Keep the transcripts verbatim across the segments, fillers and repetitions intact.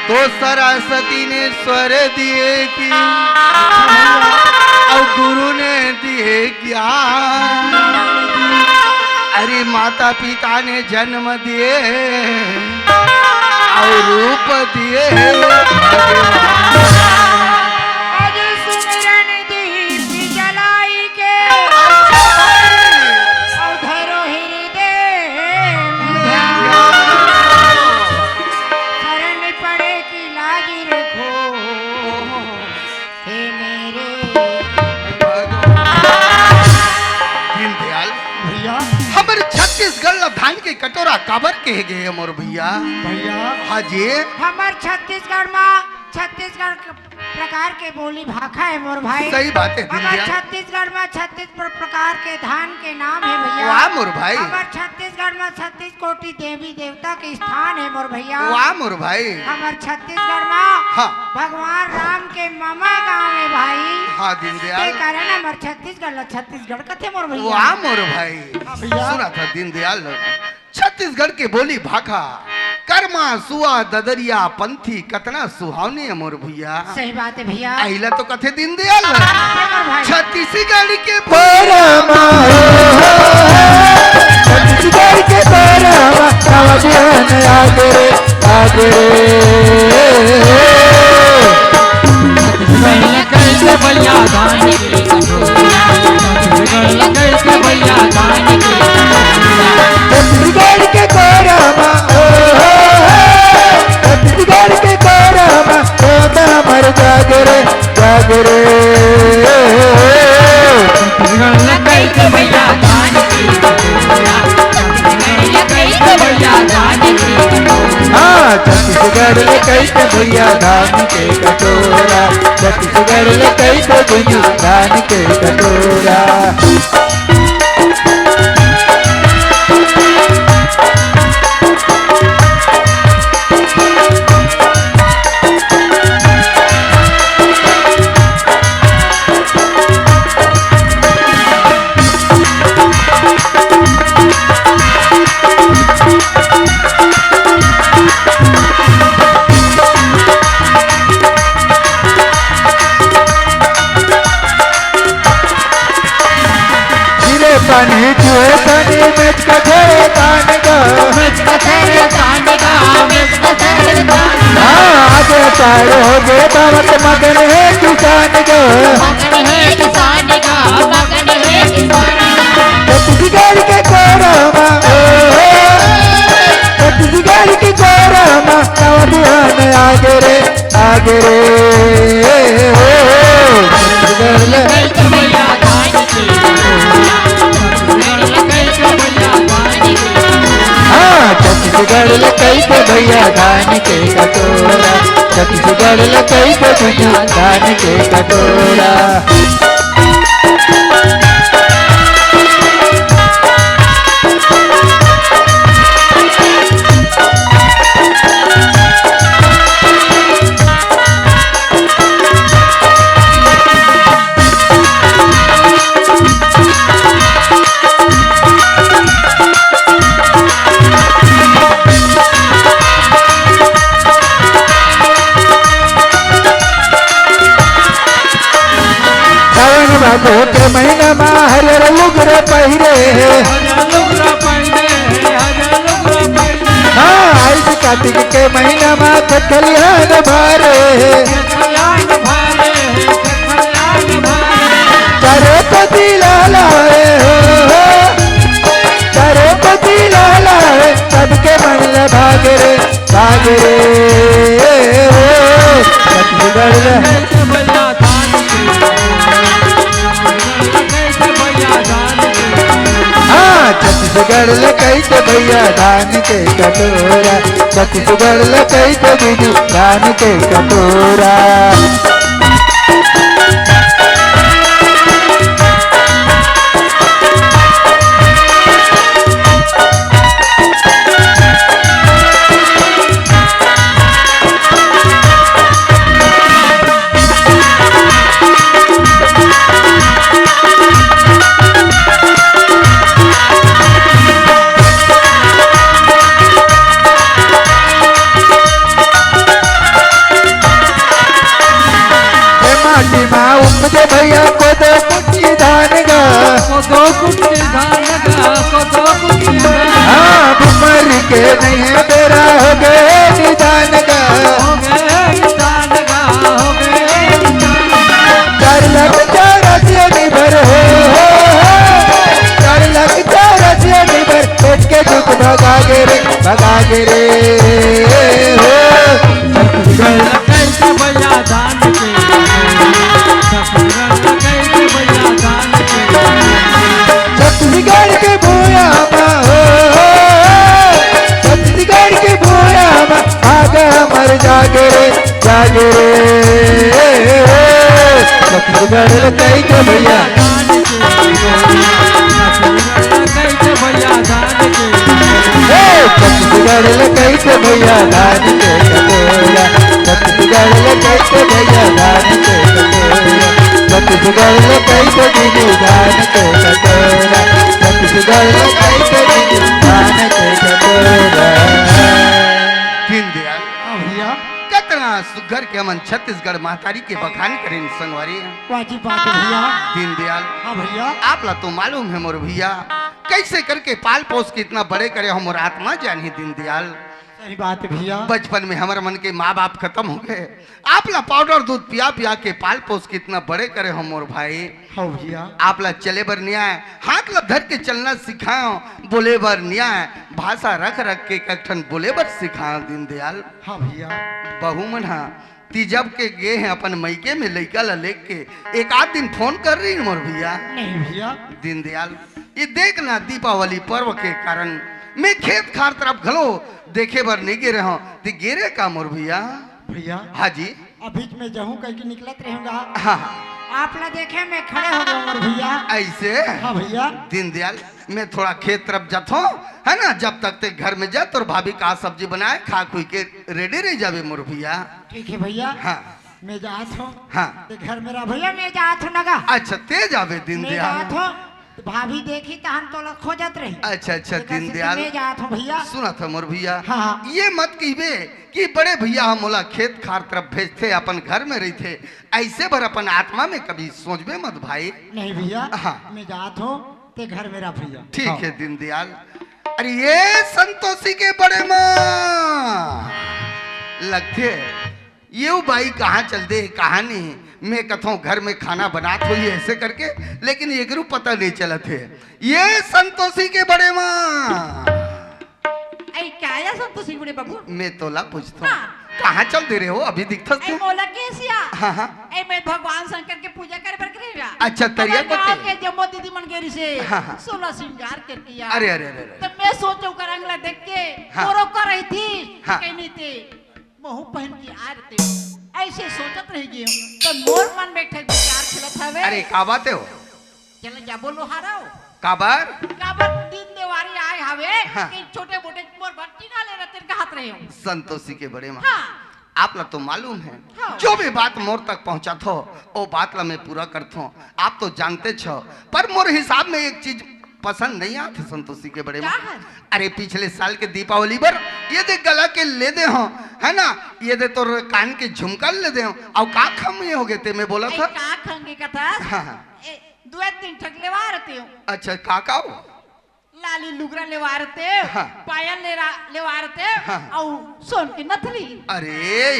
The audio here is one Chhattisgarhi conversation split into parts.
तो सरस्वती ने स्वर दिए कि, और गुरु ने दिए ज्ञान। अरे माता पिता ने जन्म दिए और रूप दिए भगवान। अरे सुमिरन दीप जलाई के, अउ धरो हृदय में ध्यान। शरण पड़े की लाज रखो, हे मेरे भगवान। दीनदयाल, भैया। हमर छत्तीसगढ़ ला धान के कटोरा काबर कहे गए मोर भैया? भैया। हाँ जी। हमर छत्तीसगढ़ मा छत्तीसगढ़ के प्रकार के बोली भाखा है मोर भाई। सही बात है, हमर दीनदयाल। छत्तीसगढ़ मा छत्तीस प्र-, प्रकार के धान के नाम है भैया। वाह मोर भाई। हमर छत्तीसगढ़ मा छत्तीस कोटि देवी देवता के स्थान है मोर भैया। वाह मोर भाई। हमर छत्तीसगढ़ मा हाँ। भगवान राम के ममा गाँव है भाई। हाँ, दीनदयाल। ते कारण हमर छत्तीसगढ़ ला छत्तीसगढ़ कथे मोर भैया। वाह मोर भाई। हाँ भैया। सुना था दीनदयाल। छत्तीसगढ़ के बोली भाखा, करमा, सुआ, ददरिया, पंथी, कतना सुहावनी है मोर भैया। सही बात है भैया। अइला तो कथे दीनदयाल। हाँ, भाई। छत्तीसगढ़ के बोली भाखा। छत्तीसगढ़ के करमा, नवा बिहान आगे रे, आगे रे। छत्तीसगढ़ के कोरमा, ओ हो हो, छत्तीसगढ़ के कोरमा, ओ तो हमर जागरे, जागरे। हाँ, छत्तीसगढ़ ले कई के भैया धान के कटोरा, छत्तीसगढ़ ले कई के भैया धान के कटोरा। गिरे पानी चुहे पानी, मेच कथरे तान गा। मेच कथरे तान गा, मेच कथरे तान गा। हाँ, आगे पार हो गए, बावत मगन है किसान गा। मगन है किसान गा, मगन है किसान गा। छत्तीसगढ़ के कोरमा, ओ हो, छत्तीसगढ़ के कोरमा, नवा बिहान आगे रे। आगे रे, ओ, छत्तीसगढ़ ले। हाँ, छत्तीसगढ़ ले कई के भैया धान के कटोरा, छत्तीसगढ़ ले कई के भैया धान के कटोरा। सावन भादो के महीना मा हरियर लुगरा पहिरे। हाँ, आइस कार्तिक के महीना मा खेत खलिहान भारे। चारों पति लहलाए हो, चारों पति लहलाए, सबके मन ले भाग रे, भाग रे। छत्तीसगढ़ ले। हाँ, छत्तीसगढ़ ले कई के भैया धान के कटोरा, छत्तीसगढ़ ले कई के दीदी धान के कटोरा। दो कुंटल धान गा, को दो कुंटल धान। हाँ, भूमर के नहीं है बेरा, हो गए निदान गा। हो गए निदान गा, हो गए निदान गा। चार लाख चार आसिया निभर हो, हो, हो। चार लाख चार आसिया निभर, पेट के दुख भगा गे रे, भगा गे रे, हो। छत्तीसगढ़ कैसे भैया धान के, छत्तीसगढ़ कैसे भैया धान के। छत्तीसगढ़ के भूया मा हो, छत्तीसगढ़ के भूया मा, आगा हमर जागे रे, जागे रे। छत्तीसगढ़ कैसे भैया, हे, छत्तीसगढ़ ल कहिथे भैया धान के कटोरा, छत्तीसगढ़ ल कहिथे भैया धान के कटोरा, छत्तीसगढ़ ल कहिथे दीदी धान के कटोरा, छत्तीसगढ़ ल कहिथे दीदी धान के कटोरा। दीनदयाल, हाँ भैया। कतना सुघर के हमन छत्तीसगढ़ महतारी के बखान करेन संगवारी। वाजिब बात है भैया। दीनदयाल, हाँ भैया। आप ला तो मालूम है मोर भैया, कैसे करके पाल पोस के इतना बड़े करे हो मोर आत्मा जानही दीनदयाल। सही बात है भैया। बचपन में हमर मन के माँ बाप खत्म हो गए, आप ला पाउडर दूध पिया पिया के पाल पोस के इतना बड़े करे हो मोर भाई। हाँ भैया। आप ला चले बर नइ आए, हाथ ला धर के चलना सिखायो, बोले बर नइ आए, भाषा रख रख के एक ठन बोले बर सिखायो दीनदयाल। हाँ भैया। बहू मन हा तीजब के गे हे अपन मइके में लइका ला लेके, एक आध दिन फोन कर रही मोर भैया। नहीं भैया। दीनदयाल, ये देख ना, दीपावली पर्व के कारण मैं खेत खार तरफ घलो देखे बर नहीं गे रहे हूँ। ते गे रहे का मोर भैया? भैया। हाँ जी। अभी मैं जहूँ कह के निकलत रहूंगा। हाँ, हाँ। आप ला देखे मैं खड़े हो गया मोर भैया। ऐसे? हाँ भैया। दीनदयाल, मैं थोड़ा खेत तरफ जात हूँ, है ना, जब तक ते घर में जा, तोर भाभी का सब्जी बनाए, खा खुई के रेडी रह जावे मोर भैया। ठीक है भैया। हाँ। मैं जात हूँ। हाँ। ते घर में रह भैया, मैं जात हूँ नगा। अच्छा, ते जावे मैं दीनदयाल। जात हूँ। तो भाभी देखी तहन तोला खोजत रही। अच्छा, अच्छा, एक आध दीनदयाल। मैं जात हूँ भैया। सुनत है मोर भैया। हाँ, हाँ। ये मत कहिबे कि बड़े भैया हम मोला खेत खार तरफ भेजथे, अपन घर में रहिथे, ऐसे बर अपन आत्मा में कभी सोचबे मत भाई। नहीं भैया, हाँ। मैं जात हूँ, ते घर में रह भैया। ठीक हाँ। है दीनदयाल। अरे ये संतोषी के बड़े माँ लगथे, ये बाई कहाँ चल दे, कहाँ नहीं। मैं कथों घर में खाना बनात होही ऐसे करके, लेकिन एकरू पता नहीं चलत हे। ये संतोषी के बड़े माँ। ऐ क्या या संतोषी के बड़े बाबू? मैं तोला पूछथों, हाँ। कहाँ चल दे रहे हो? अभी दिखथस ऐ तू। मोला के सिया। हाँ, हाँ। ऐ मैं भगवान शंकर के पूजा करे बर गे रहे हँव। अच्छा, तरिया हमर गाँव कोती। के जम्मो दीदी मन गे रिसे। हाँ, हाँ। सोलह श्रृंगार करके यार। अरे, अरे, अरे, अरे। तो मैं सोचों ओकर अंग ला देख के, हाँ। तोरो कर रही थी, हाँ। कहीं नहीं थे। महू पहन के आ रहे थे, ऐसे सोचत रह गए हूँ, तो मोर मन में एक ठे विचार खेलत हवे। अरे, का बात है हो? चल जाबो लोहारा हो। काबर? काबर दिन देवारी आए हवे, हाँ। कि छोटे मोटे मोर बर टीना ले रहते कहत रहे हो। संतोषी के बड़े माँ। हाँ। आप ला तो मालूम है, हाँ। जो भी बात मोर तक पहुँचत हो, वो बात ला मैं पूरा करत हूँ। आप तो जानते छो, पर मोर हिसाब में एक चीज पसंद नहीं आत हे संतोषी के बड़े माँ। है? अरे पिछले साल के दीपावली बर ये दे गला के ले दे हो, है ना, ये दे तोर कान के झुमका ले दे हो, अउ का खम ये हो गए ते मैं बोला ऐ था? का खंगे का था? हाँ, हाँ। ए, दो तीन ठक लेवा रहते हो। अच्छा, का का हो? लाली लुगरा लेवा रहते हो, हाँ। पायल लेरा-, लेवा रहते हो, हाँ। अउ सोन के नथली। अरे,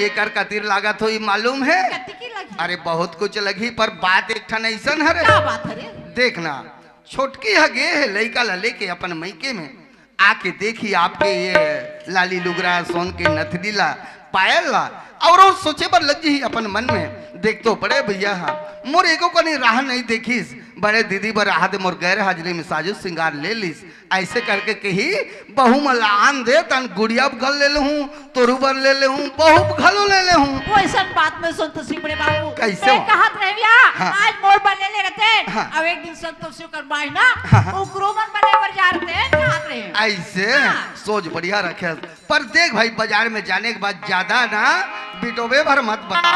एकर कतिर लागत हो, ये मालूम है? कति की लगी? अरे, बहुत कुछ लगी, पर बात एक ठन ऐसन हरे। का बात हरे? देखना, छोटकी ह गे हे लइका ला लेके अपन मइके में, आके देखी आपके ये लाली लुगरा, सोन के नथली ला, पायल ला, अउ वो सोचे बर लग गई अपन मन में, देख तो बड़े भैया हा, मोर एको कनी राह नहीं देखिस, बड़े दीदी बर राह दे मोर गैर हाजिरी में साजो सिंगार ले लिस, ऐसे करके कही, बहू मन ला आन दे, तन गुड़िया बर ले लेहूँ, तोरू बर ले लेहूँ, बहू बर घलो ले लेहूँ। वैसन बात में संतोषी बड़े बाबू। कैसे मैं हो? कहत रहे भैया, हाँ। आज मोर बर ले ले रहते, हाँ। अब एक दिन संतोषी कर माई ना, हाँ, हाँ। ओकरो मन बने बर जा रहते, कहत रहे। ऐसे हाँ। सोच बढ़िया रखे। पर देख भाई, बाजार में जाने के बाद ज्यादा ना बिटोबे भर मत बता।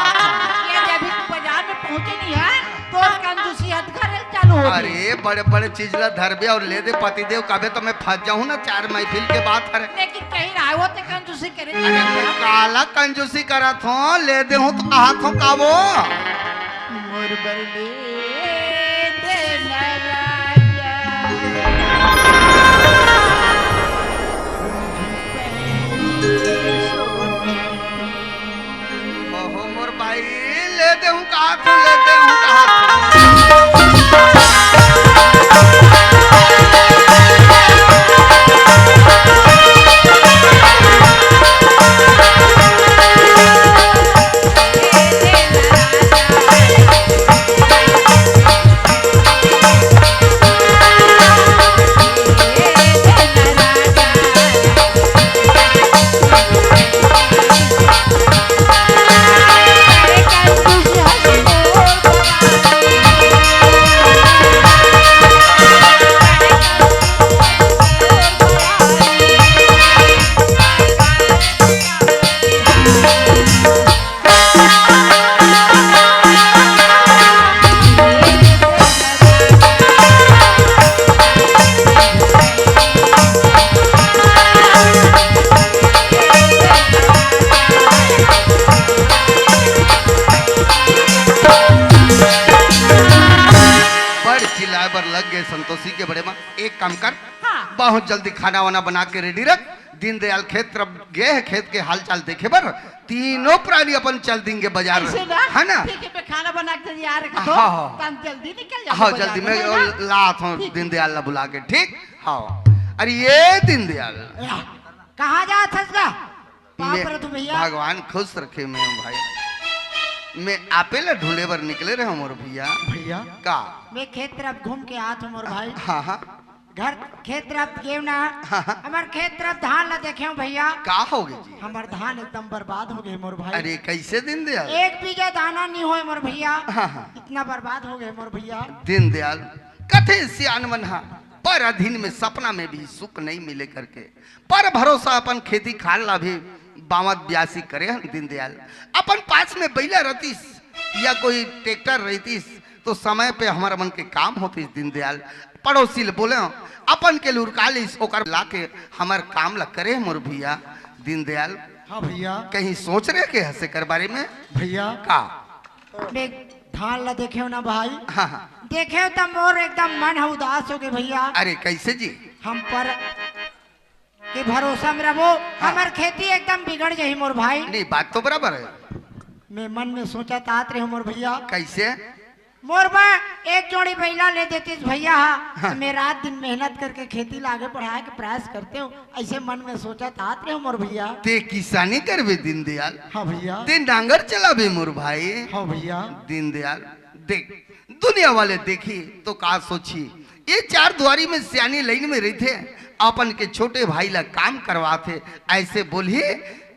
ये जब भी तू बाजार में पहुंचे नहीं है, तो कंजूसी हद करे चालू हो गई। अरे, बड़े-बड़े चीज ला धरबे अउ ले दे पतिदेव, कबे तो मैं फंस जाहूं ना, चार महफिल के बात हरे। लेकिन कहीं रहा हो तो कंजूसी करे। अरे, मैं काला कंजूसी करत हों, ले दे हूं तो कहत हों का वो? मोर बर ले दे ना राजा। काम कर, हाँ। बहुत जल्दी खाना वाना बना के रेडी रख। दीनदयाल खेत तरफ गे हे, खेत के हालचाल देखे बर तीनों प्राणी अपन चल देंगे बाजार, ऐसे ना? है ना? ठीक है, मैं खाना बना के तैयार रख दो, हाँ, हाँ। तो हम जल्दी निकल जाएंगे हाँ, बाजार जल्दी में, मैं है ना? लात हूँ ठीक। दीनदयाल ला बुला के, ठीक? हाँ। अरे ये दीनदयाल। कहाँ जात हस गा? पाँव मैं, परत हूँ भैया। भगवान खुश रखे मैं भाई। मैं आपे ला ढूंढे बर निकले रहे मोर भैया। भैया। का? मैं खेत तरफ घूम के आत हूँ मोर भाई। हाँ, हाँ। घर खेत तरफ गेव ना। हाँ, हाँ। हमर खेत तरफ धान ला देखे हूँ भैया। का हो गए जी? हमर धान एकदम बर्बाद हो गए मोर भाई। अरे कैसे दीनदयाल? एक बीघा दाना नहीं होए मोर भैया। हाँ, हाँ। इतना बर्बाद हो गए मोर भैया। दीनदयाल, कथे सियान मन हा, पर अधीन में सपना में भी सुख नहीं मिले करके। पर भरोसा अपन खेती खार ला भी बावत ब्यासी करे हन दीनदयाल। अपन पास में बइला रहतिस या कोई ट्रैक्टर रहतिस तो समय पे हमर मन के काम होतिस दीनदयाल। पड़ोसी ले बोले, अपन के लुरका लिस, ओकर ला के हमर काम ला करे मोर भैया दीनदयाल। हाँ भैया। कहीं सोच रहे के हसे कर बारे में? भैया। का? मैं धान ला देखे हो ना भाई? हाँ, हाँ। देखे हो तो मोर एकदम मन ह उदास हो गए भैया। अरे कैसे जी? हम पर के भरोसा में रहो, हाँ। हमर खेती एकदम बिगड़ जाही मोर भाई। नहीं, बात तो बराबर है। मैं मन में सोचत आत रहे मोर भैया। कैसे? मोर बा एक जोड़ी बइला ले देतिस भैया हा, हाँ। मैं रात दिन मेहनत करके खेती ला आगे बढ़ाए के प्रयास करते हो, ऐसे मन में सोचत आत रहे मोर भैया। ते किसानी करबे दीनदयाल? हाँ भैया। ते नांगर चलाबे मोर भाई? हाँ भैया। दीनदयाल, देख, दुनिया वाले देखी तो का सोची, ये चार दुआरी में सियानी लाइन में रहिथे, अपन के छोटे भाई ला काम करवाथे, ऐसे बोलही।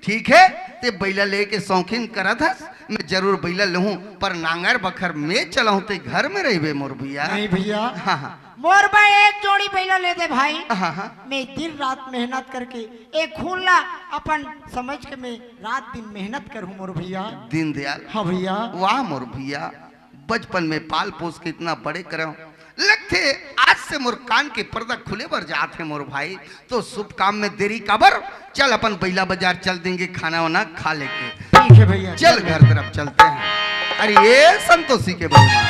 ठीक है, ते बइला लेके शौकीन करत हस, मैं जरूर बइला लहूं, पर नांगर बखर मैं चलाहूं, ते घर में रहिबे मोर भैया। नहीं भैया। हाँ, हाँ। मोर बा एक जोड़ी बइला ले दे भाई। हाँ, हाँ। मैं दिन रात मेहनत करके एक खून ला अपन समझ के मैं रात दिन मेहनत करहूं मोर भैया। दीनदयाल। हाँ भैया। वाह मोर भैया, बचपन में पाल पोस के इतना बड़े करे हो, लगथे आज से मोर कान के पर्दा खुले बर जात हे मोर भाई, तो शुभ काम में देरी काबर? चल अपन बइला बाजार चल देंगे, खाना वाना खा लेके। ठीक है भैया, चल चल। घर तरफ चलते हैं। अरे ये संतोषी के बड़े माँ।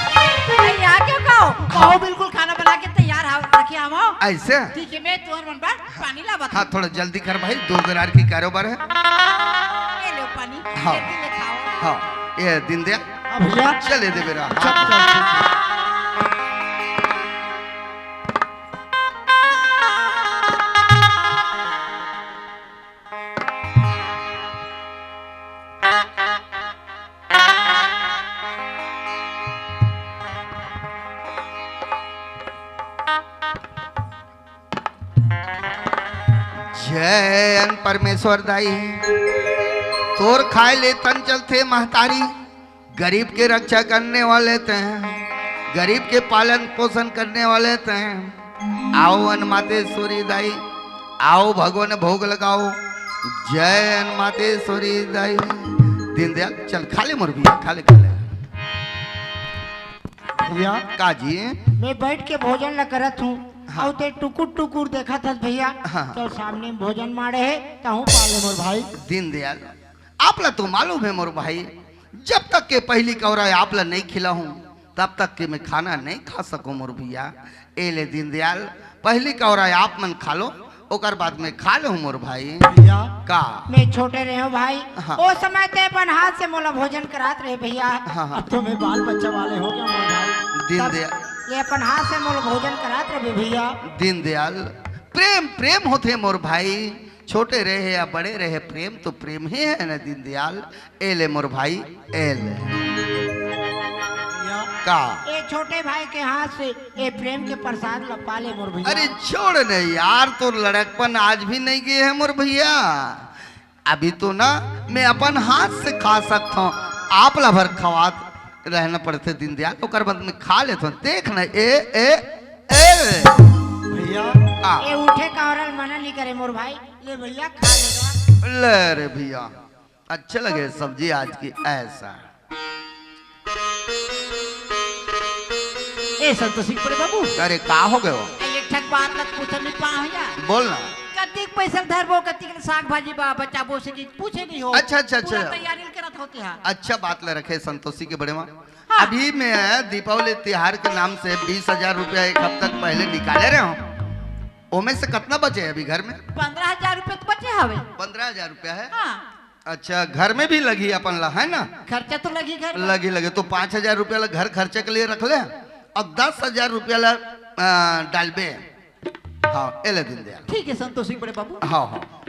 अरे यहाँ क्यों कहो? कहो बिल्कुल खाना बना के तैयार हा-, रखे हम। ऐसे? ठीक है, मैं तुहर मन बर पानी लावत हाँ, हूँ। थोड़ा जल्दी कर भाई, दो गरार की कारोबार है। ये लो पानी, हाँ। जल्दी ले खाओ। हाँ, ये दीनदयाल। हाँ भैया। चले दे बेरा। चल, चल, चल, चल। जय अन परमेश्वर दाई, तोर खाए ले तन चलथे महतारी, गरीब के रक्षा करने वाले तैं, गरीब के पालन पोषण करने वाले तैं। आओ अन मातेश्वरी दाई, आओ भगवान भोग लगाओ। जय अन मातेश्वरी दाई। दीनदयाल, चल खा ले मोर भैया, खा ले, खा ले। भैया, का जी? मैं बैठ के भोजन ला करत हूँ, हाँ। अउ ते टुकुर टुकुर देखत हस भैया, हाँ, हाँ। तो सामने में भोजन माड़े हे, तहूँ पा ले मोर भाई। दीनदयाल, आप ला तो मालूम है मोर भाई, जब तक के पहिली कौरा आप ला नहीं खिलाहूँ, तब तक के मैं खाना नहीं खा सकूँ मोर भैया। ए ले दीनदयाल, पहिली कौरा आप मन खा लो, ओकर बाद में खा लेहूँ मोर भाई। भैया, का? मैं छोटे रहे हूँ भाई, हाँ। ओ समय ते अपन हाथ से मोला भोजन करात रहे भैया। हाँ, हाँ। अब तो मैं बाल बच्चा वाले हो गया मोर भाई। दीनदयाल। तब ले अपन हाथ से मोला भोजन करात रहे भैया। दीनदयाल, प्रेम प्रेम होथे मोर भाई, छोटे रहे या बड़े रहे, प्रेम तो प्रेम ही है ना दीनदयाल। ए ले मोर भाई, ए ले। भैया, का? ए छोटे भाई के हाथ से ए प्रेम के प्रसाद ला पा ले मोर भैया। अरे छोड़ ने यार, तोर लड़कपन आज भी नहीं गए है मोर भैया। अभी तो ना मैं अपन हाथ से खा सकता हूँ, आप ला भर खवात रहना पड़थे दीनदयाल, ओकर बाद में खा लेता हूँ। देख ना, ए, ए, ए ले। भैया, हाँ। ए उठे का औरल मना नहीं करे मोर भाई, ले भैया खा ले। ले रे भैया, अच्छे लगे सब्जी आज की ऐसा। ए संतोषी के बड़े बाबू। अरे का हो गयो? ए, एक ठक बात लग पूछल नहीं पाहूँ या? बोल ना। कतिक पैसा धरबो, कतिक साग भाजी बा, बचाबो से चीज पूछे नहीं हो। अच्छा, अच्छा, पूरा अच्छा। तैयारी करत होते हैं। अच्छा बात ले रखे संतोषी के बड़े माँ। हाँ। अभी मैं दीपावली त्योहार के नाम से बीस हजार रुपया एक हफ्ता के पहले निकाले रहे हूँ। ओमे से कतना बचे हे अभी घर में? पंद्रह हजार रुपया तो बचे हवे। पंद्रह हजार रुपया हे? हाँ। अच्छा, घर में भी लगही अपन ला, हे ना? खर्चा तो लगही घर में। लगही, लगही। तो पाँच हजार रुपया ला घर खर्चा के लिए रख ले, अउ दस हजार रुपया ला, आ, डालबे। हाँ, ए ले दीनदयाल। ठीक हे संतोषी बड़े बाबू। हाँ, हाँ।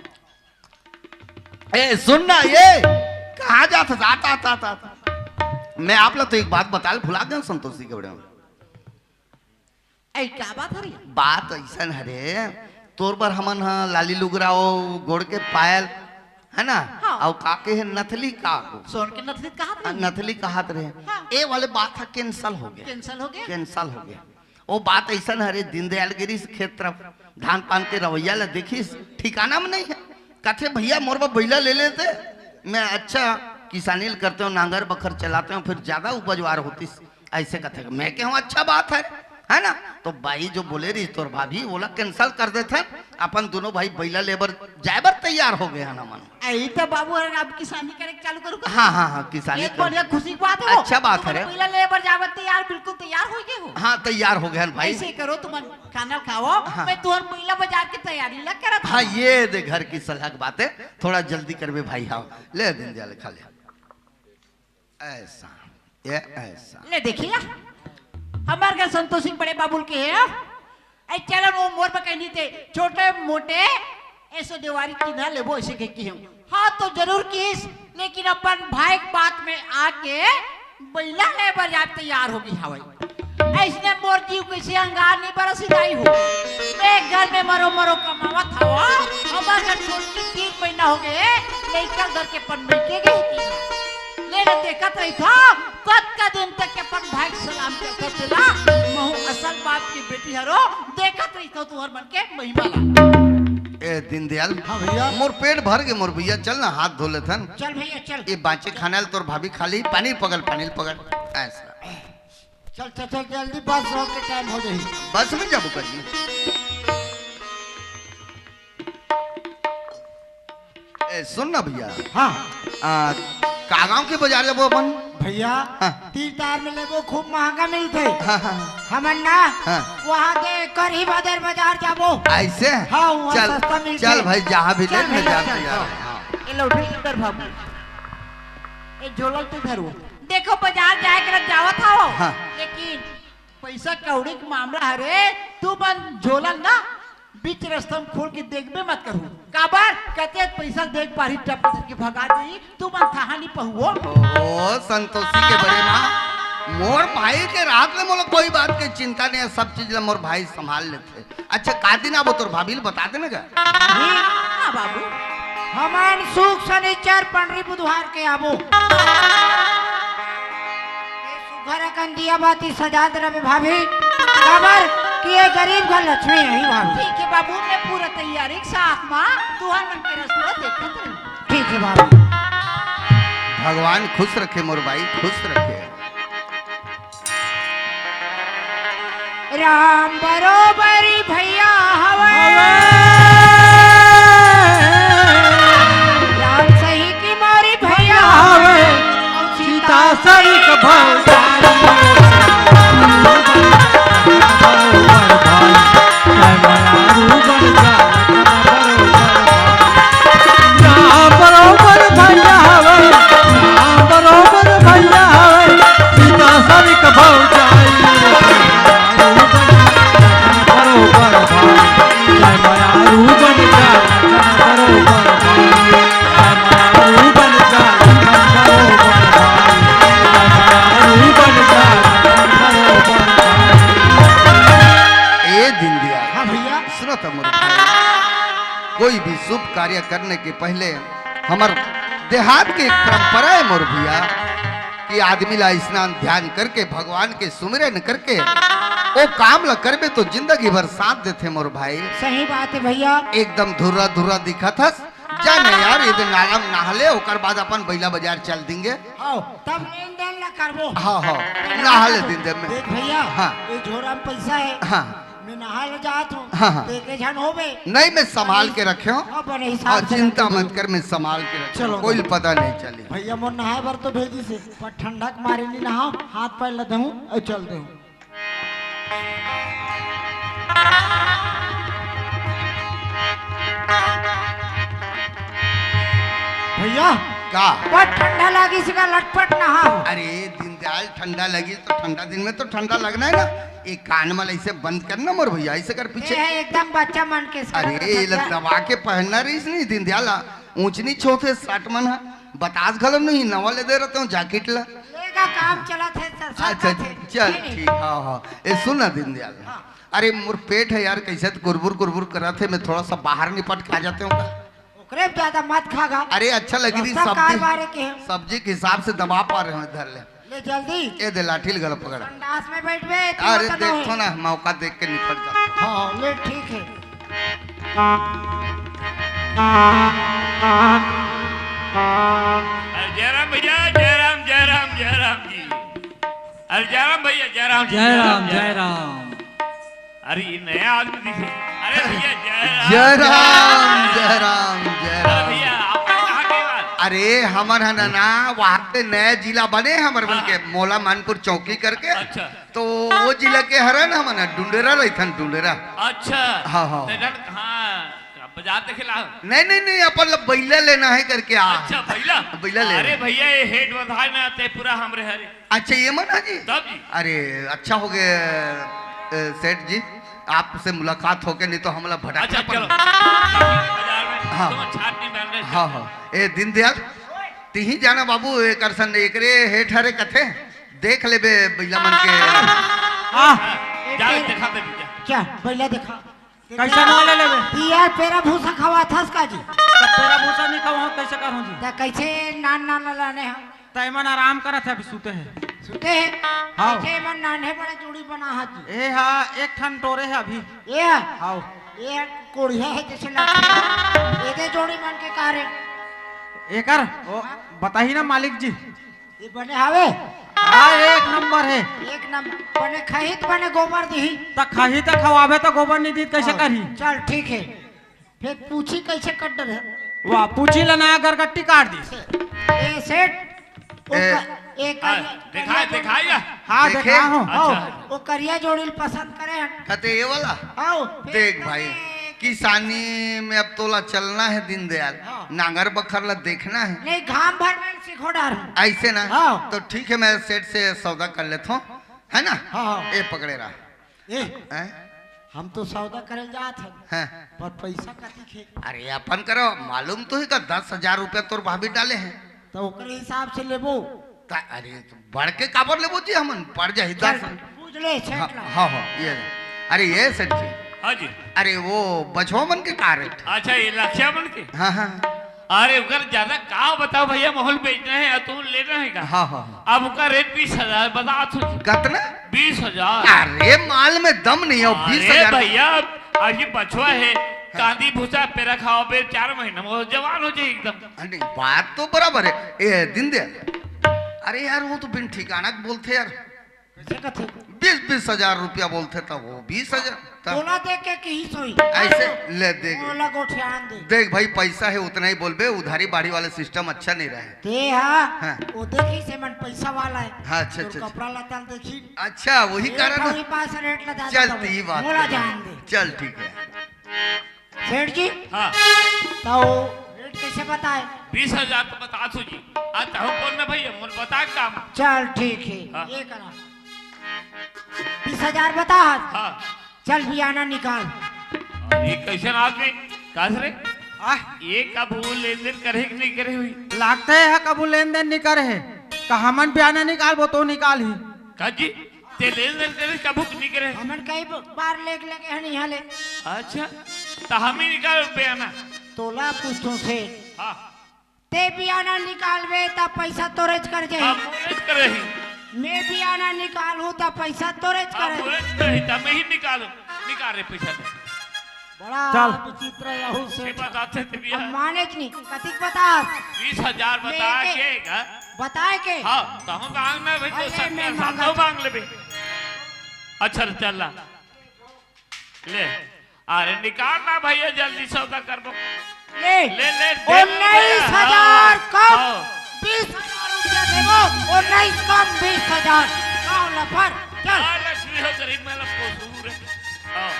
ए, सुन ना, ए, कहाँ जात हस? आ, आ, आ, आ, आ। मैं आप ला तो एक बात बताय ल भुला गेंव संतोषी के बड़े में। ए, का बात हरे? बात अइसन हरे, तोर बर हमन ह लाली लुगरा, ओ गोड़ के पायल, हे ना? हाँ। अउ का के हे, नथली का? सोन के नथली कहात रहे। नथली कहात रहे। हाँ। ए वाले बात ह cancel हो गे। Cancel हो गे? Cancel हो गे। ओ बात अइसन हरे, दीनदयाल गिरिस खेत तरफ, धान पान के रवैया ल देखिस, ठिकाना में नइ हे। कथे, "भइया, मोर बर बइला ले लेते, मैं अच्छा किसानी ल करते हूँ, नांगर बखर चलाते हूँ, फिर ज्यादा उपजवार होतिस।" अइसे कथे। मैं कहेंव, "अच्छा बात हे, हे ना?" तो बाई जो बोले रहिस तोर भाभी, ओला cancel कर देथन, अपन दूनों भाई बइला ले बर जाय बर तैयार हो गे हन हमन। ए, ई तो बाबू हर अब किसानी करे के चालू करू का? हाँ, हाँ, हाँ, किसानी एक कर बढ़िया खुशी के बात हे वो। अच्छा बात हे रे। बइला ले बर जाय बर तैयार, बिल्कुल तैयार हो गे हो। हाँ, तैयार हो गे हन भाई। अइसे करो, तुमन खाना खाओ, हाँ। मैं तुहर बइला बजार के तैयारी ला करत हँव। हाँ, ये दे घर की सलाह के बात हे, थोड़ा जल्दी करबे भाई। हाँ, ले दीनदयाल खा ले। अइसा, ये अइसा। ले देखिया, हमर घर संतोषी बड़े बाबू ल कहे, ए, चलन ओ मोर बर कहिनी ते, छोटे मोटे एसो देवारी किना लेबो, अइसे कहिके हूँ। हाँ, तो जरूर किहिस, लेकिन अपन भाई के बात में आके बइला ले बर जाय तैयार हो गे हवय। अइसने मोर जीव कइसे अंगार नइ बरस जाही हो। मैं घर में मरो मरो कमावत हवँ, हमर घर छोटकी तीन महीना हो गे, लइका घर के पनबई के गे हे। ले ले देखत रहिथँव, कतका दिन तक के अपन भाई के सलाम करथँव तेला, महूँ असल बाप के बेटी हरों, देखत रहिथँव तुँहर मन के महिमा ला। ए दीनदयाल, हाँ भइया। मोर पेट भर गे मोर भइया, चल ना हाथ धो लेथन। चल भइया, चल। ए बाँचे खाना ल तोर भाभी खा लिही, पानी पकड़, पानी पकड़। अइसा। चल, चल, चल, जल्दी बस रोक के टाइम हो जाही। बस में जाबो का जी? ए, सुन ना भइया। हाँ। आ, का गाँव के बजार जाबो अपन? भइया, हाँ। तीर तार में लेबो, खूब महंगा मिलथे। हाँ, हाँ, हाँ। हमन ना, हाँ। वहाँ के करही बदर बजार जाबो। अइसे? हाँ, वहाँ चल, सस्ता मिलथे। चल भाई, जहाँ भी ले, चल मैं भइया, जाके चल। जा रहा हूँ। हाँ। ए लौठी सुंदर बाबू, ए झोला ल तो धरो। देखो, बजार जाय के रथ जावत हवँ, हाँ। लेकिन पइसा कौड़ी के मामला हरे, तुमन झोला ल ना बीच रस्ता में खोल के देखबे मत करहू। काबर? कतेक पइसा ल देख पारही, टप करके भगा देही, तुमन थाहा नइ पहुओ। ओ, संतोषी के बड़े माँ, मोर भाई के रहत ले मोला कोई बात के चिंता नइ हे, सब चीज ल मोर भाई संभाल लेथे। अच्छा, का दिन आबो तोर भाभी ल बता देना गा। हाँ बाबू। हमन सुख, सनिचर, पंडरी, बुधवार के आबो। ये सुघर अकन दिया बाती सजात रहे भाभी। काबर कि ये गरीब घर लक्ष्मी रही भाभी। ठीक हे बाबू, मैं पूरा तैयारी के साथ मा तुहर मन के रस्ता देखत रही। ठीक हे बाबू। भगवान खुश रखे मोर भाई, खुश रखे। राम बरोबर भइया हवय। हवय। राम सही के मोरी भइया हवय। सीता सही के भौजाई। राम बरोबर भइया हवय, राम बरोबर भइया हवय, सीता सरी के भौजाई। बरोबर भाई, मैं मयारू बन जा, बरोबर भाई, मैं मयारू बन जा, बरोबर भाई, मैं मयारू बन जा, बरोबर भाई। ए दीनदयाल। हाँ भइया। सुनो तो मोर भाई, कोई भी शुभ कार्य करने के पहले हमर देहात के एक परंपरा हे मोर भइया कि आदमी ला स्नान ध्यान करके भगवान के सुमिरन करके ओ काम ला करबे तो जिंदगी भर साथ देथे मोर भाई। सही बात हे भइया। एकदम धुर्रा धुर्रा दिखत हस। जा न यार, ये दिन नाला में नहा ले, ओकर बाद अपन बइला बजार चल देंगे। हाँ, तब लेन देन ला करबो। हाँ, हाँ, नहा ले दीनदयाल में। देख भइया, हाँ। ये झोरा में पइसा हे। हाँ। मैं नहा ले जात हूँ। हाँ, हाँ। देखे झन होबे। नहीं, मैं संभाल के रखे हूँ। हाँ, बने हिसाब से चिंता मत कर, मैं संभाल के रखे हूँ। चलो, कोई पता नहीं चली। भइया मोर नहाय बर तो भेजिस हे, पर ठंडा के मारे नहीं नहाओ, हाथ पैर ल धोऊं अउ चल देहूं। भैया, का? बड़ ठंडा लागिस गा, लटपट नहा हो। अरे दीनदयाल, ठंडा लगिस तो ठंडा दिन में तो ठंडा लगना है ना। ये कान वाला इसे बंद करना मोर भैया, इसे कर पीछे। ये है एकदम बच्चा मन के, इसका अरे ये ला बच्चा। दबा के पहनना रहिस नहीं दीनदयाल, ऊंच नीच होथे शर्ट मन ह। बतास घलो नहीं, नवा ले दे रहते हो जैकेट ला। लेगा, काम चलत है, चल, अच्छा, चलत है। चल, नहीं, नहीं। ठीक, हाँ, हाँ। ए, सुन ना दीनदयाल। हाँ। अरे मोर पेट है यार, कैसे तो कुरबुर कुरबुर करत है, मैं थोड़ा सा बाहर निपट के आ जाते हूँ का? ओकरे ज्यादा मत खा गा। अरे अच्छा लगी रही रास्ता सब्जी, कार बारे के हम। सब्जी के हिसाब से दबा पा रहे हो, इधर ले। ले जल्दी। ए दे लाठी ले गला पकड़। संडास में बैठबे, तो अरे मत देखो नोहे। ना, मौका देख के निपट जा। हाँ, ले ठीक है। अरे जयराम भैया, जयराम, जयराम, जयराम जी। अरे जयराम भैया, जयराम जी, जय राम, जय जय राम। राम। अरे ये नया आदमी दिखे। अरे भैया, जय राम। जय राम, जय राम, जय अरे राम। भैया, आप कहाँ के बात? अरे हमर है ना, ना, वहाँ पे नया जिला बने हमर मन के, हाँ। मोला मनपुर चौकी करके। अच्छा। तो वो जिला के हरन हमन ह, डुंडेरा रहिथन, डुंडेरा। अच्छा। हाँ, हाँ। तो इधर, हाँ, बाजार देखे ला। नहीं, नहीं, नहीं, अपन ला बैला लेना है करके आ। अच्छा, बैला? बैला ले। अरे भैया, ये हेड बधाए ना ते पूरा हमरे हरे। अच्छा, ये मन है जी? तब जी। अरे, अच्छा हो गया, ए, सेठ जी, आपसे मुलाकात हो गया, नहीं तो हमला भटकना अच्छा, चलो। पड़ता। बाजार में हाँ। तुम छाट नहीं पहन रहे। हाँ, हाँ। ए, दीनदयाल, तिही जाना बाबू, एकर सन, एकरे हेठ हरे कथे, देख लेबे बैला मन के। हाँ। जा, दिखा दे भैया। क्या? बैला दिखा। कैसे ना ले लेबे? यार, पेरा भूसा खवाथस का जी? तो पेरा भूसा नहीं खवाहूँ, कैसे करूँ जी? तो कैसे नान नान लाने हम? तो एमन आराम करत है, अभी सुते हैं। सुते हैं? हाँ। कैसे एमन नान्हे बड़े जोड़ी बना हाथ जी? ए हाँ, एक ठन टोरे है अभी। ये है? हाँ। ये कोढ़िया है जैसे लगता है। ये दे जोड़ी मन के का रे? एकर, ओ, बताही ना मालिक जी। ये बने हावे? हाँ, एक नंबर है। एक नंबर। बने खाही त बने गोबर दिही। त खाही त खवाबे त गोबर नहीं दी त कैसे हाँ, करही? चल ठीक है। फिर पूछी कैसे कट डरे? वाह, पूछी ला ना गरगट्टी काट दी। ए सेठ, ओ ए, का-, ए हाँ, करिया, दिखाए, करिया दिखाए या? हाँ, देखे? देखा हूँ। हाँ, अच्छा। वो करिया जोड़ी ल पसंद करे हन। कते ये वाला? हाँ, फिर देख कते भाई, किसानी में अब तोला चलना है दीनदयाल, हाँ। नांगर बखर ला देखना है। नहीं, घाम भर में सिखो डार हूँ। ऐसे ना? हाँ। तो ठीक है, मैं सेठ से सौदा कर लेता हूँ, है ना? हाँ, हाँ। ए पकड़े रहा। ए, हैं? हम तो सौदा करे जात हन, हैं? पर पैसा कतिक हे? अरे अपन करो, मालूम तो ही का दस हजार रुपया तोर भाभी डाले हैं। तो ओकरे हिसाब से लेबो। ता-, अरे तो बढ़ के काबर लेबो जी, हमन पड़ जाही चल, दस। पूछ ले सेठ हाँ, ला। हाँ, हाँ, ये ले। अरे ये सेठ जी, हाँ जी। अरे वो बछवा मन के का रेट? अच्छा, ये लखिया मन के? हाँ, हाँ। अरे ओकर ज्यादा का बताओ भैया, महूँ ल बेचना है या तुम लेना है का? हाँ, हाँ, हाँ। अब ओकर रेट बीस हजार बता तू। कतना? बीस हजार। अरे माल में दम नहीं हो, अरे बीस हजार। भैया, अभी बछवा है, कांदी भूसा पेरा खवाबे, चार महीना में वो जवान हो जाए एकदम। अरे बात तो बराबर है। ए दीनदयाल, अरे यार वो तो बिन ठिकाना के बोलथे यार। कैसे कथे? बीस बीस हजार रुपया बोलथे त वो बीस हजार। त तोला देख के किही सोई। ऐसे ले देख। ओला गोठियान दे। देख भाई, पैसा है उतना ही बोलबे, उधारी बाड़ी वाला सिस्टम अच्छा नहीं रहे। ते हा, हाँ। वो देखी से मन पैसा वाला है। हाँ, अच्छा, तोर अच्छा, अच्छा। कपड़ा लत्ता ल देखी। अच्छा, वही ये कारण है। ठौरी पास रेट लगा चल, देता ती हूँ। बात मोला कर। जान दे। चल, ठीक है। सेठ जी, हाँ। तो रेट कैसे बताए? बीस हजार तो बता तू जी। आ, तहु बोल ना भैया, मोर बता काम। चल, ठीक है। हाँ। ये करा। बीस हजार बता। हाँ। चल, बियाना निकाल। अरे, कैसन आदमी? कास रे? आ? ये कभू लेन देन करे कि नहीं करे हुई? लागते है कभू लेन देन नहीं करे है। का हमन बियाना निकालबो तो निकाल ही। का जी? ते लेन देन करे कभू नहीं करे? हमन कई ब-, बार लेके लगे हन यहाँ ले। अच्छा, तो हम ही निकाल बियाना। तोला पूछो से। हाँ। ते बियाना निकालबे त पैसा तोरेच कर जाही। हाँ, मोरेच कर रही। मैं बियाना निकालहूँ त पैसा तोरेच हाँ, कर रही। मोरेच कर रही, त मैं ही निकालूँ। निकाल रे पैसा दे। बड़ा चल। विचित्र यहू से ये बात आते थे भैया। अब माने कि नहीं, कतिक बता? बीस हजार मैं बता के के, का? बताए के? हाँ, तो हम मांगना भाई, तो अरे, सत्तर मैं साल मांगा तो था। मांग लेबे। अच्छा, चल ला। ले, अरे निकाल ना भैया, जल्दी सौदा करबो। ले, ले, ले, दे उन्नीस हजार हाँ, कम, हाँ। बीस हजार रुपया देबो, उन्नीस कम बीस हजार। का होला पर? चल। हाँ, लक्ष्मी हो गरीब में लग को सूर। हाँ।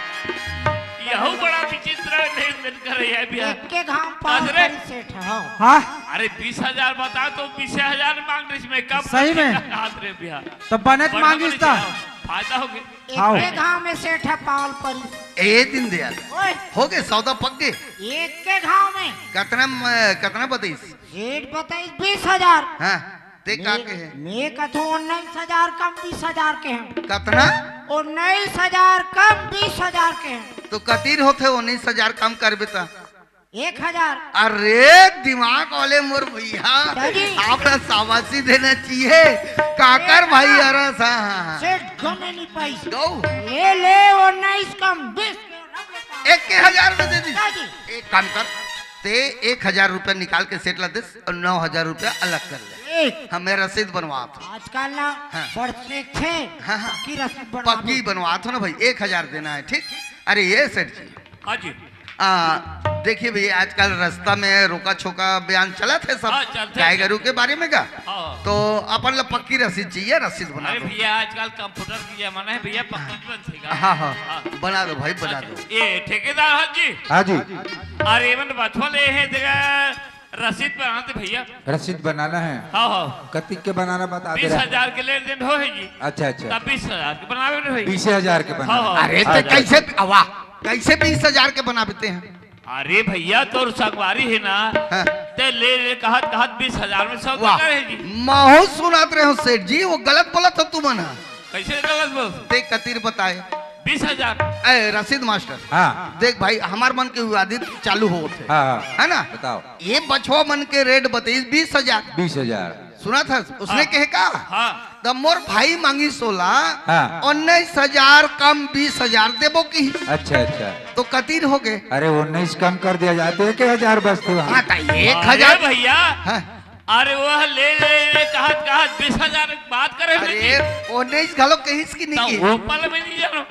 यहू बड़ा विचित्र लेन देन करे है भैया। एक के घाव पाँच अरे। करी सेठ हो। हाँ। अरे, बीस हजार बता तो बीस हजार मांग रही, मैं कब सही में। हाथ रे भैया। तो बनत बड़ा मांगिस बड़ी ता। सेवा। फायदा हो गया। एक हाव। के घाव में सेठ ह पावल परी। ए दीनदयाल, ओए। हो गए, सौदा पक गए। एक के घाव में। कतना म-, कतना बताइस? सेठ बताइस बीस हजार। हाँ, ते का मैं, कहे? मैं कथों उन्नीस हजार कम बीस हजार के हैं। कतना? उन्नीस हजार कम बीस हजार के हैं। तो कतिर होथे उन्नीस हजार कम करबे ता? एक हजार। अरे दिमाग वाले मोर भैया, दादी। आपला शाबाशी देना चाहिए। काकर ए, भाई ना। अरस, हाँ, हाँ, हाँ। सेठ गमे नहीं पाइस। गौ। ले ले, उन्नीस कम बीस। एक के हजार में दे दी। दादी। एक काम कर, ते एक हजार रुपया निकाल के सेठ ला दे और नौ हजार रुपया अलग कर ले। ए। हमें रसीद बनवा दो। आजकल ना हाँ। बड़ सेठ है, हाँ, हाँ। पक्की रसीद बनवा पक्की दो। बनवा दो ना भाई, एक हजार देना है, ठीक? अरे ये सेठ जी। हाँ जी। आ, देखिए भैया, आजकल रास्ता में रोका छोका बयान चलत हे सब हाँ, चलते गाय हैं। गरु के बारे में का। हाँ। तो अपन ला पक्की रसीद चाहिए, रसीद बना अरे दो। भैया, आजकल कंप्यूटर की जमाना है भैया, पक्की बनथे का। हाँ, हाँ। हाँ। बना दो भाई, बना अच्छा, दो। ये ठेकेदार हाँ जी। हाँ जी। अरे एमन बछवा ले हे जगह रसीद बनाते भैया। रसीद बनाना है। हाँ, हाँ। कतिक के बनाना बता दे बीस हजार के लेन देन हो है जी। अच्छा, अच्छा। तब बीस हजार के बनावे रहे। बीस हजार के बना। हाँ, हाँ। अरे तो अच्छा। कैसे, वाह, कैसे बीस हजार के बनाते हैं? अरे भैया, तोर संगवारी है ना, हाँ। ते ले ले कहत कहत बीस हजार में सौदा वाह। करे जी। महू सुनात रहे हो सेठ जी, वो गलत बोलत हो तुमन ह। कैसे गलत बोल? ते कतिर बताए। बीस हजार। ए, रसीद मास्टर। हाँ। देख भाई, हमार मन के विवादित चालू होत हे। हाँ, हाँ। है ना? बताओ। ये बछवा मन के रेट बताइस बीस हजार। बीस हजार। सुना था? उसने हाँ। कहे का? हाँ। त मोर भाई मांगिस ओला हाँ। उन्नीस हजार कम बीस हजार देबो की। अच्छा, अच्छा। तो कतिर हो गए? अरे उन्नीस कम कर दिया जाते, एक हजार बचते वहाँ। हाँ, तो एक हजार अरे भैया। हाँ। अरे वो ले ले ले कहत कहत बीस हजार बात करे अरे जी। उन्नीस घलो कहिस कि नहीं तो की? वो पल में नहीं जानो।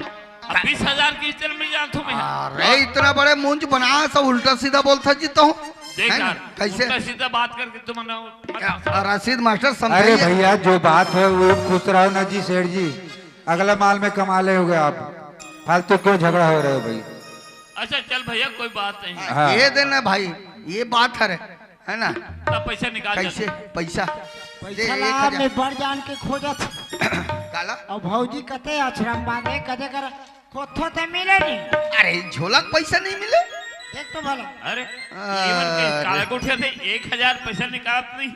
अब बीस हजार की चल में जान तुम्हें। अरे इतना बड़े मुंज बना, सब उल्टा सीधा बोलता जी तो। देख है ना? यार, कैसे? उल्टा सीधा बात करके तुम ना मत क्या, हंसाओ। रसीद मास्टर अरे समझाइए। भैया, जो बात है वो खुश रहो ना जी सेठ जी, अगला माल में कमा ले होगे आप, फालतू क्यों झगड़ा हो रहे हो भाई? अच्छा चल भैया, कोई बात नहीं। हाँ। ये देना भाई, ये बात है रे, है ना? तब पैसा निकाल कैसे? जल्दी। पैसा? पैसा दे, ला, एक हजार। मैं बड़ जान के खोजत। काला? अब भौजी कते आश्रम बांधे, कदे कर कोथो ते मिले नहीं। अरे, झोला के पैसा नहीं मिले? देख तो भला। अरे, अरे। ये मन के काला कोठिया थे, एक हजार पैसा निकालत नहीं।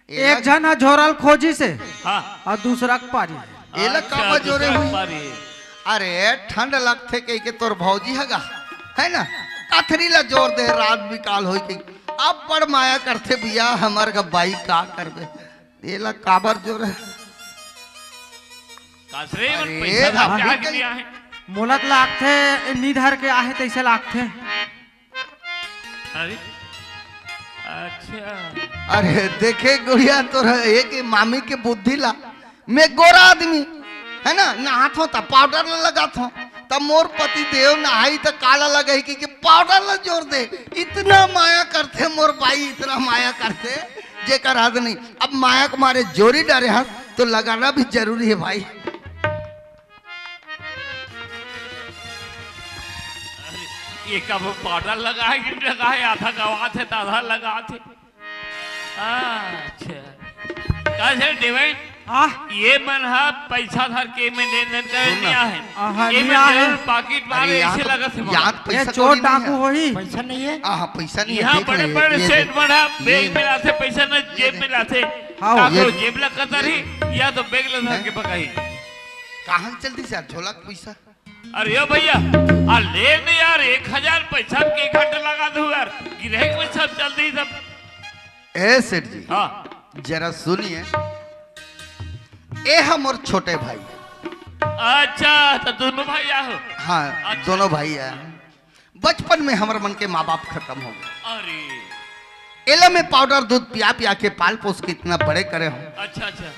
एला एक झन ह झोरल खोजी से हाँ। और दूसरा के पारी। एला अच्छा, काबर जोरे दूसरा हुई? पारी। अरे, ठंड लगथे कह के तोर भौजी हगा, है ना? कथरी ला जोर दे, रात बिकाल होई के। अब बड़ माया करथे भैया, हमर का बाई का करबे? एला काबर जोरे? कासरे, मन अरे, पैसा धर के अभी आके कई भी आहे। मोला त लागथे, नी धर के आहे, तैसे लागथे। अरे, अच्छा। अरे, देखे गुड़िया, तोर एक मामी के बुद्धि ला। मैं गोरा आदमी, है ना, नहाथों त पाउडर ला लगाथों, त मोर पति देव नहाई त काला लगाई कि, कि पाउडर ला जोर दे। इतना माया करथे मोर बाई, इतना माया करथे, जेकर हद नहीं। अब माया के मारे जोरी डारे हस, तो लगाना भी जरूरी है भाई। अरे, ये कब पाउडर लगा है कि नहीं लगा है? आधा गवात है, तो आधा लगा थे। अच्छा। का से डिवाइन? हाँ? ये मन हा पैसा धर के में लेन देन कर सुन ना। लिया है। आहा, ये लिया मन है। जरूर पाकिट मारे अरे, यहाँ ऐसे तो, लगा से यहाँ तो ये पैसा चोर कौड़ी नहीं डाकू है। होही। पैसा नहीं है। आहा, पैसा नहीं है, यहाँ देख बड़े ले, बड़े ये सेठ देख। बड़ा ये बैग में लाथे पैसा न जेब में लाथे। हाँ। का ये करो, जेब ला कतर ही, या तो बैग ला धर हैं? के पकाई। कहाँ चलती से यार, झोला के पैसा? अरे ओ भैया, आ ले न यार, एक हजार पैसा के घंटे लगा दो यार, गिरहक में सब चल दी सब। ए सेठ जी, हाँ। जरा सुनिए, ए हम और छोटे भाई। अच्छा, तो दोनों भाई आहो। हाँ, अच्छा। दोनों भाई है। बचपन में हमर मन के माँ बाप खत्म हो गए। अरे। एला में पाउडर दूध पिया पिया के पाल पोस के इतना बड़े करे हूँ। अच्छा, अच्छा।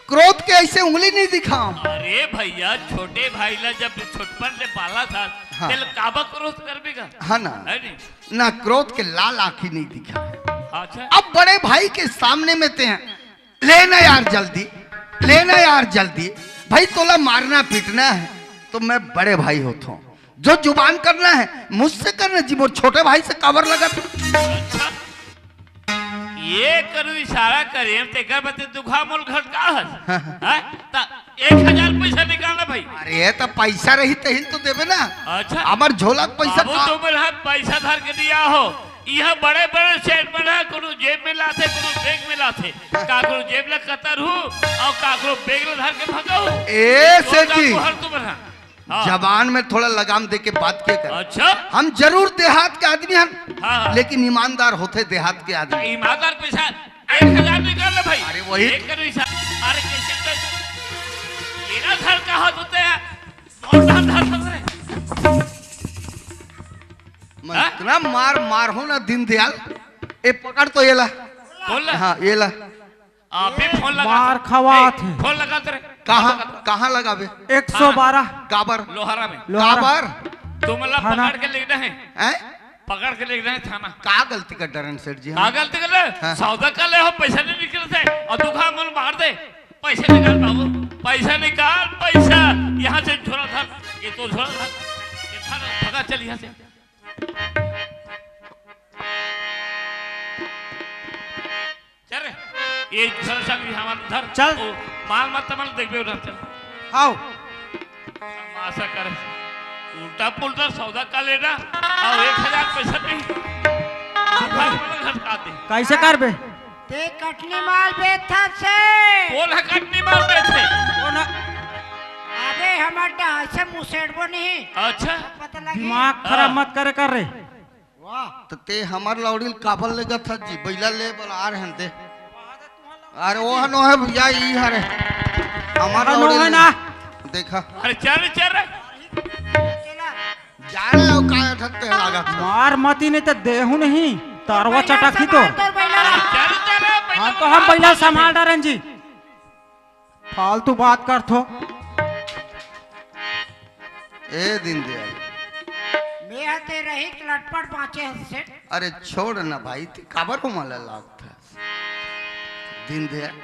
क्रोध के ऐसे उंगली नहीं दिखाओ। अरे भैया, छोटे भाई ला जब छोटपन से पाला था, हाँ। तेल काबा क्रोध कर बेगा? हाँ ना। है नहीं? ना क्रोध के लाल आँखी नहीं दिखा। अच्छा। अब बड़े भाई के सामने में ते हैं, लेना यार जल्दी, लेना यार जल्दी, भाई तोला मारना पीटना है, तो मैं बड़े भाई होता हूँ। जो जुबान करना है, मुझसे करना जी, मोर छोटे भाई से काबर लगत। अच्छा, ये करू इशारा करे, तेकर बते दुखा मोल घटका हस। हाँ? त एक हजार पैसा निकालना भाई। अरे, त पैसा रही तहिन तो देबे ना। अच्छा। हमर झोला के पैसा बाबू, का? तुमन ह पैसा धर के दिया हो, इहाँ बड़े-बड़े सेठ मन ह कोनो जेब में लाथे, कोनो बैग में लाथे। काकरो जेब ल कतर हूँ अउ काकरो बैग ल धर के भगहू। ए, सेठ जी। हर तुमन ह। हाँ। जबान में थोड़ा लगाम दे के बात के कर। अच्छा। हम जरूर देहात के आदमी हन, हाँ, हाँ। लेकिन ईमानदार होथे देहात के आदमी। ईमानदार पैसा एक हजार निकाल ले भाई। अरे वही। एक करो इशारा। अरे कैसे तो मेरा घर का हाथ होते हैं। बहुत धर धर धर रहे। मैं हाँ? इतना मार मार हूँ ना दीनदयाल। ए, पकड़ तो ये ला। बोल ना। हाँ, ये ला। अभी फोन लगा मार थे। खवात ए, है। फोन लगा तेरे। कहाँ, कहाँ लगाबे? एक सौ बारह। काबर? लोहारा में। लोहारा। काबर? तुम मतलब थाना। पकड़ के ले गए हैं। हैं? पकड़ के ले गए हैं थाना। का गलती कर डरन सेठ जी? का गलती कर रहे? हाँ। सौदा कर ले हो, पैसा नहीं निकलते और दुखा मुल मार दे। पैसे निकाल बाबू, पैसा निकाल, पैसा। यहाँ से झोला धर, ये तो झोला धर, ये धर, भगा चल यहाँ से। चल रे, ये झोला सब ये हमारा धर। चल। ओ, माल मत तमल देखबे उधर चल। आओ। तमाशा करे। उल्टा पुल्टा सौदा कर लेना और एक हजार पैसा नहीं। घर में घटका दे। कैसे करबे? ते कटनी माल बेचथस से। बोल है कटनी माल बेचे। कौन है? अबे हमर डहा से मुसेड़बो नहीं। अच्छा। पता लगी। दिमाग खराब हाँ। मत करे कर रे। वाह। त ते हमर लौड़ी ल काबर ले गथस जी? बैला ले बला आ रहन दे। अरे वो हनो है भैया, ई हरे। हमर हाँ, लौड़ी नो है ले। ना। देखा। अरे चल रे, चल रे। जा रे, वो काय ठत्ते लागत है। मार मती नहीं तो देहू नहीं, तारवा बैला चटकी संभाल तोर। तोर बैला ला। चल, चल रे, बैला हाँ, तो हम संभाल बैला तोर। संभाल डारन जी। फालतू बात करथो। ए दीनदयाल। मैं ह ते रही लटपट बाँचे हस सेठ। अरे छोड़ ना भाई, ते काबर को मला लागत है? दीनदयाल।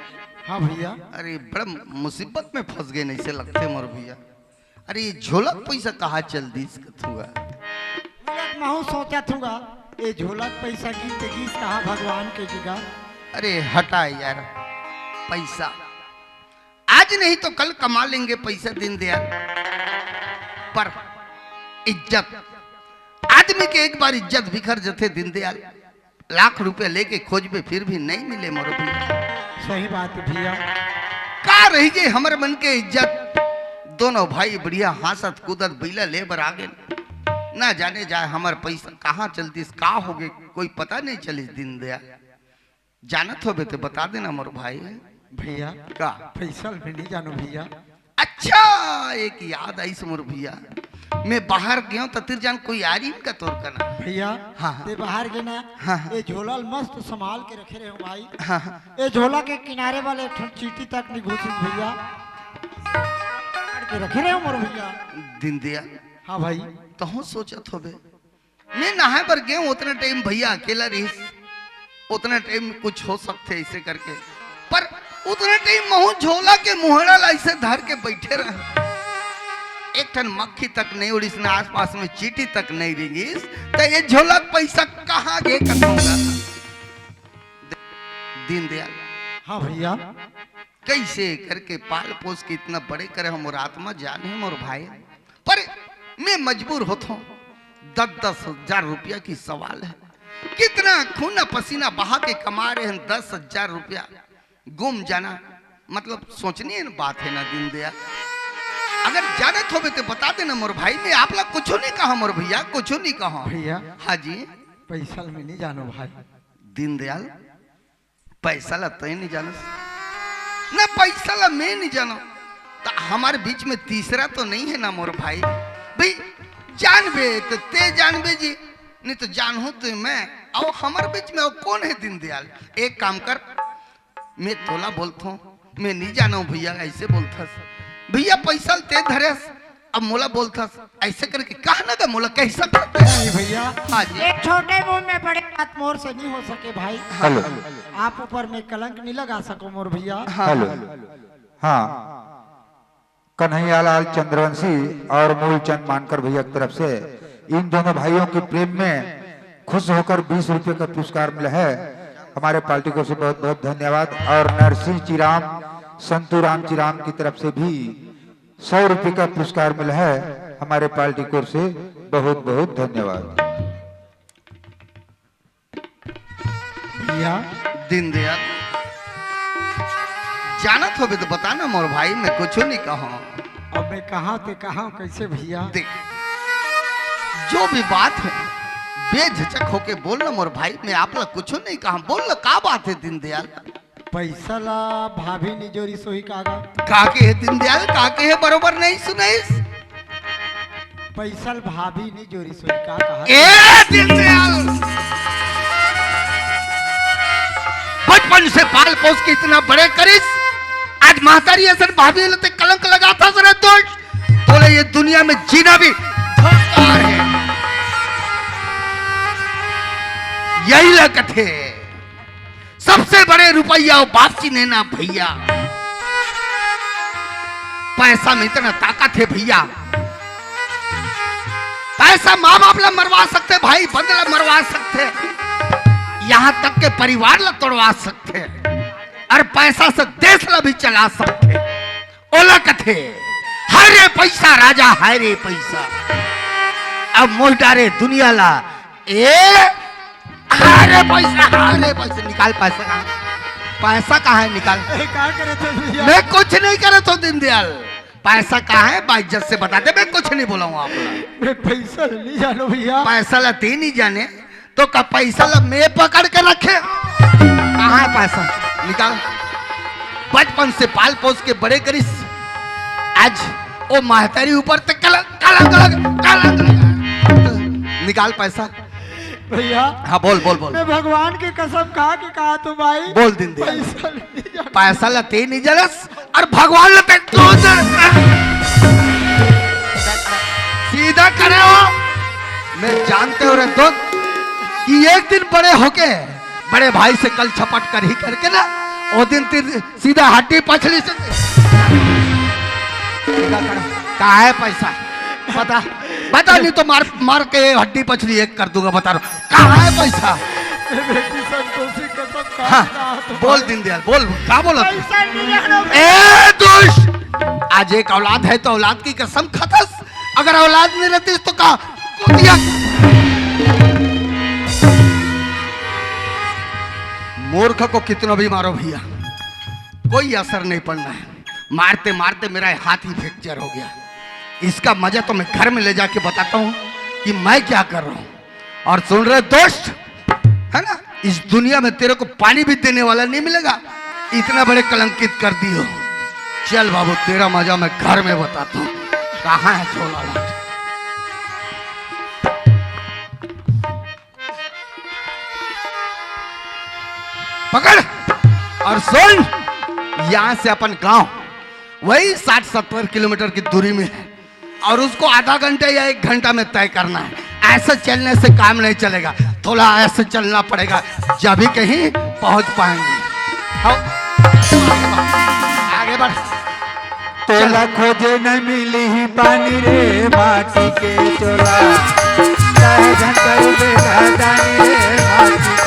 हाँ भैया। अरे बड़ा मुसीबत में फंस गए, नहीं से लगते मोर भैया। अरे ये झोला के पैसा कहाँ चल दिस कथुआ? झोला के महू सोचत हूँगा, ये झोला के पैसा गिन ते गिस कहाँ भगवान के जगह। अरे हटा यार, पैसा आज नहीं तो कल कमा लेंगे पैसा दीनदयाल, पर इज्जत, आदमी के एक बार इज्जत बिखर जथे दीनदयाल, लाख रुपया लेके खोजबे फिर भी नहीं मिले मोर भैया। सही बात है भैया। का रही गे हमर मन के इज्जत? दोनों भाई बढ़िया हाँसत कूदत बैला ले बर आ गेन। ना जाने जाए हमर पैसा कहाँ चल दिस, का हो गे, कोई पता नहीं चलिस दीनदयाल। जानत होबे ते बता देना मोर भाई। भैया, का? पैसा ल भी नहीं जानो भैया। अच्छा, एक याद आइस मोर भैया, मैं बाहर गेंव त तिर जान कोई आ रही का तोर कना। भैया, हाँ, हाँ। ते बाहर गे ना, हाँ, हाँ। ये झोला ल मस्त संभाल के रखे रहे हो भाई। हाँ, हाँ। ये झोला के किनारे वाले एक ठन चींटी तक नहीं घुसिस भैया। पकड़ के रखे रहे हो मोर भैया। दीनदयाल। हाँ भाई। तहूँ सोचत होबे, मैं नहाए बर गेंव, उतना टाइम भैया अकेला रहिस, उतना टाइम कुछ हो सकथे ऐसे करके, पर उतना टाइम महू झोला के मुहड़ा ला ऐसे धर के बैठे रहे। एक ठन मक्खी तक नहीं उड़िस, ना आसपास में चींटी तक नहीं रेंगिस, त ये झोला के पैसा कहाँ गे कथूंगा? दीनदयाल। हाँ भैया। कैसे करके पाल पोस के इतना बड़े करे हो मोर आत्मा जान हे मोर भाई, पर मैं मजबूर होथों। दस दस हजार रुपया की सवाल है, कितना खून पसीना बहा के कमा रहे हैं दस हजार रुपया, गुम जाना मतलब सोचनीय बात है ना दीनदयाल। अगर जानत होबे तो बता देना मोर भाई, मैं आप ला कुछ नहीं कहा मोर भैया, कुछ नहीं कहा। भैया। हाँ जी। पैसा ल मैं नहीं जानो भाई। दीनदयाल, पैसा ला तय नहीं जानस, ना पैसा ला मैं नहीं जानो, त हमारे बीच में तीसरा तो नहीं है ना मोर भाई? भाई जानबे तो ते जानबे जी, नहीं तो जानहूं तो मैं। अउ हमारे बीच में अउ कौन है दीनदयाल? एक काम कर, मैं तोला बोलथों, मैं नहीं जानव भैया, ऐसे बोलथस। भैया पैसा ल ते धरेस, अब मोला बोलथस, ऐसे करके कहा ना गा, मोला कह सकत है। नहीं भैया। हाँ जी। एक छोटे मुंह में बड़े बात मोर से नहीं हो सके भाई। हाँ। हेलो। आप ऊपर में कलंक नहीं लगा सको मोर भैया। हाँ। हेलो। हाँ। कन्हैयालाल चंद्रवंशी और मूलचंद मानकर भैया की तरफ से इन दोनों भाइयों के प्रेम में खुश होकर बीस रुपए का पुरस्कार मिला है। हमारे पार्टी की ओर से बहुत बहुत धन्यवाद। और नरसिंह चिराम, संतू राम चिराम की तरफ से भी सौ रुपए का पुरस्कार मिला है। हमारे पार्टी की ओर से बहुत बहुत धन्यवाद। भैया, दीनदयाल, जानत होबे तो बता ना मोर भाई, मैं कुछो नहीं कहूँ। अब मैं कहाँ ते कहाँ कैसे भैया? देख, जो भी बात है बेझिझक होके बोल ना मोर भाई, मैं आप ला कुछो नहीं कहूँ। बोल ना, का बात है दीनदयाल? पैसा ला भाभी नी जोरिस होही का गा? का कहे दीनदयाल, का कहे, बरोबर नहीं सुनइस? पैसा ला भाभी नी जोरिस होही का कहा? ए दीनदयाल, बचपन से पाल पोस के इतना बड़े करिस, आज महतारी असन भाभी ला ते कलंक लगाथस रे दोस्त। तोले ये दुनिया में जीना भी धिक्कार है। यही ला कथे, सबसे बड़े रुपया वो बाप चिन्हे ना भैया। पैसा में इतना ताकत है भैया, पैसा माँ बाप ला मरवा सकथे, भाई बंद ला मरवा सकथे, यहाँ तक के परिवार ला तोड़वा सकथे, और पैसा से देश ला भी चला सकथे। ओला कथे, हाय रे पैसा राजा, हाय रे पैसा। अब मोह डारे दुनिया ला। ए, हाय रे पैसा, हाय रे पैसा, निकाल पैसा कहाँ? पैसा कहाँ है, निकाल। ए, का करे थे भैया? मैं कुछ नहीं करे तो दीनदयाल। पैसा कहाँ है, बाइज्जत से बता दे, मैं कुछ नहीं बोला हूँ आप लोग। मैं पैसा नहीं जानो भैया। पैसा ला ते नहीं जाने, तो का पैसा ला मैं पकड़ के रखे? कहाँ है पैसा? निकाल। बचपन से पाल पोस के बड़े करिस, आज ओ महतारी ऊपर ते कलंक, कलंक, कलंक, कलंक। निकाल पैसा। भैया, हाँ, बोल, बोल, बोल। मैं भगवान की कसम खा के कहा तू भाई, बोल दीनदयाल। पैसा नहीं जानो। पैसा ला ते नहीं जानस, और भगवान ला ते तो सीधा करे हो। मैं जानते हो रे दोस्त कि एक दिन बड़े होके बड़े भाई से कल छपट कर ही करके ना, वो दिन तेरे सीधा हड्डी पछली से। सीधा करे। कहाँ है पैसा? बता, बता, नहीं तो मार मार के हड्डी पछली एक कर दूंगा। बता रहा हूँ, कहाँ है पैसा? बेटी संतोषी कसम खा हाँ, के कहा तू बोल भाई। दीनदयाल, बोल, का बोला तू? पैसा नहीं जानो। ए दुष्ट, आज एक औलाद है तो औलाद की कसम खाथस, अगर औलाद नहीं रहती तो का कुतिया। मूर्ख को कितना भी मारो भैया, कोई असर नहीं पड़ना है। मारते मारते मेरा हाथ ही फ्रैक्चर हो गया। इसका मजा तो मैं घर में ले जाके बताता हूँ कि मैं क्या कर रहा हूँ। और सुन रहे दोस्त, है ना, इस दुनिया में तेरे को पानी भी देने वाला नहीं मिलेगा, इतना बड़े कलंकित कर दिए हो। चल बाबू, तेरा मजा मैं घर में बताता हूँ। कहाँ है झोला वोला? पकड़ और सुन, यहाँ से अपन गांव वही साठ सत्तर किलोमीटर की दूरी में है, और उसको आधा घंटे या एक घंटा में तय करना है। ऐसे चलने से काम नहीं चलेगा, थोड़ा ऐसे चलना पड़ेगा, जब ही कहीं पहुंच पाएंगे। आओ, आगे बढ़। तोला खोजे न मिली पानी रे माटी के चोला, चाहे झंकर बेटा दानी रे माटी